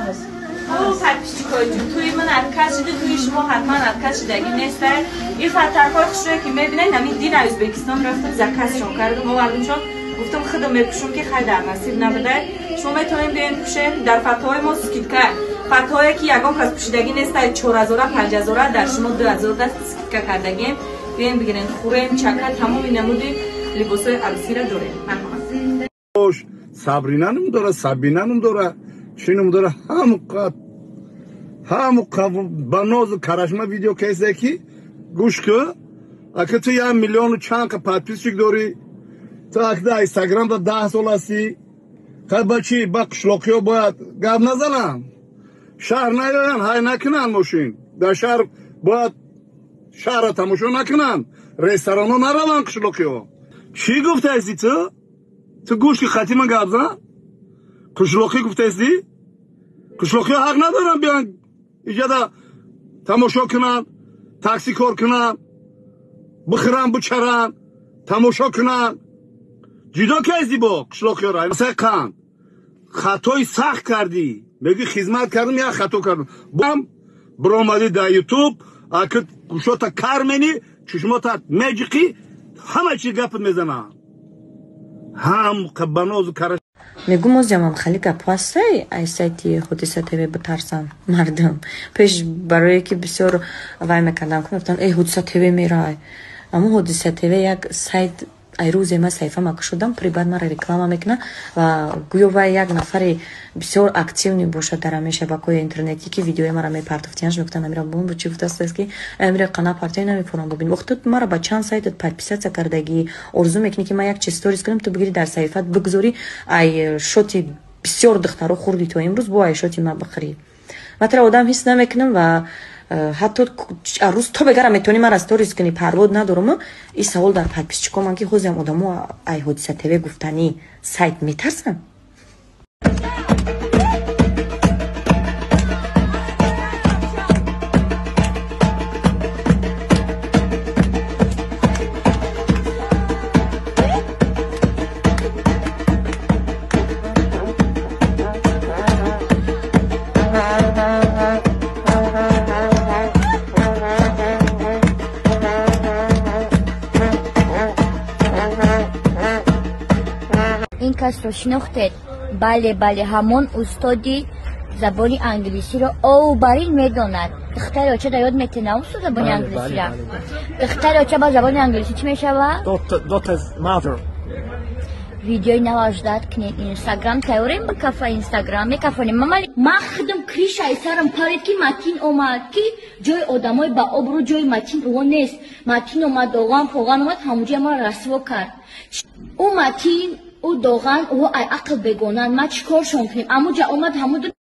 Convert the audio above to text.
О, подписчикои ҷон, тӯи ман отказ шуда, тӯи шумо ҳатман отказ шудагӣ неста. Ин фатарҳои хушрӯе ки мебинед, ҳамин дина Ӯзбекистон рафтам, заказшон кардам, овардамшон. Гуфтам худам мепӯшам ки хай дар насиб набудай. Шумо метавонед биёед пӯшед. Дар фатҳои мо скидка. Фатҳое ки ягон кас пӯшидагӣ неста, 4000, 5000, дар шумо 2000 даст скидка кардагем. Биёен бигирен, хӯрем, чака, тамоми намуди либосҳои арӯсиро дорем. Марҳамат. Сабрина ном дора, Сабина ном дора, чӣ ном дора, ҳамуқа ба нозу карашма видео кайсе ки гӯш ку, ака ту 1 миллиону чанд ка подписчик дорӣ, ту акда Инстаграмда 10 сол ҳастӣ, хай ба чӣ ба қишлоқиҳо бояд гап назананд, шаҳр наёянд, ҳай накунанд мошин, дар шаҳр бояд шаҳрро тамошо накунанд, ресторанҳо нараванд қишлоқиҳо. Чӣ гуфтаисти ту? Ту гӯш ки хати ман гап зан? Қишлоқӣ гуфтаисти? Қишлоқиҳо ҳақ надоранд биён иҷода тамошо кунанд, такси кор кунанд, бихӯранд, бичаранд, тамошо кунанд. Ҷудо кардӣ бо қишлоқиҳоро. Масалан қанд. Хатои сахт кардӣ. Мегӯӣ хизмат кардам, як хато кардам. Бам биромадӣ дар Ютуб, аки гӯшота кар менӣ, чишмота меҷиқӣ, ҳама чиз гапат мезананд. Ҳам ба нозу караш. Мегум озямам хеле гапҳо ҳастай ай сайти Ҳодиса ТВ битарсан мардум. Пеш барое ки бисёр вай мекардам, ки мегуфтанд э Ҳодиса ТВ мерай. Аммо Ҳодиса ТВ як сайт, ай рӯзе ман саҳифама кушодам, прибад мара реклама мекунад ва гӯё вай як нафари бисёр активный бошад дар ҳамин шабакаҳои интернетӣ, ки видеои мара мепартофтиянш, мегуфтанд амира бомбу чӣ гуфтааст ки амира қана партия намефорам бубин. Вақт ту мара ба чанд сайтат подписаться кардагӣ, орзу мекунӣ ки ман як чиз сторис кунам, ту бигирӣ дар саҳифат бигзорӣ, ай шоти бисёр духтаро хурди то имрӯз бо ай шоти ман бихӯрӣ. Ман тара одам ҳис намекунам ва ҳатто рӯз то бегара метавонӣ мара сторис кунӣ, парвод надорам. Ин савол дар подписчикоман ки ҳозиам одамо ай Ҳодиса ТВ гуфтанӣ сайт метарсанд. Ин касро шинохтед? Бале, бале, ҳамон устоди забони англисиро овбарин медонад. Духтари оча да ёд метена устод забони англисиро? Духтари оча ба забони англисӣ чӣ мешавад? Daughter's mother. Видеои нава ждать кунед. Инстаграм тайёрем ба кафа Инстаграм мекафонем. Мамали ман худам кришаи сарам парид ки Матин омад, ки ҷои одамои ба обрӯ ҷои Матин ӯ нест. Матин омад, доған фоған омад, ҳамуҷа маро расво кард. Ӯ Матин, ӯ доған, ӯ ай ақл бегонанд. Ман чӣ коршон кунем? Амуҷа омад, ҳамуду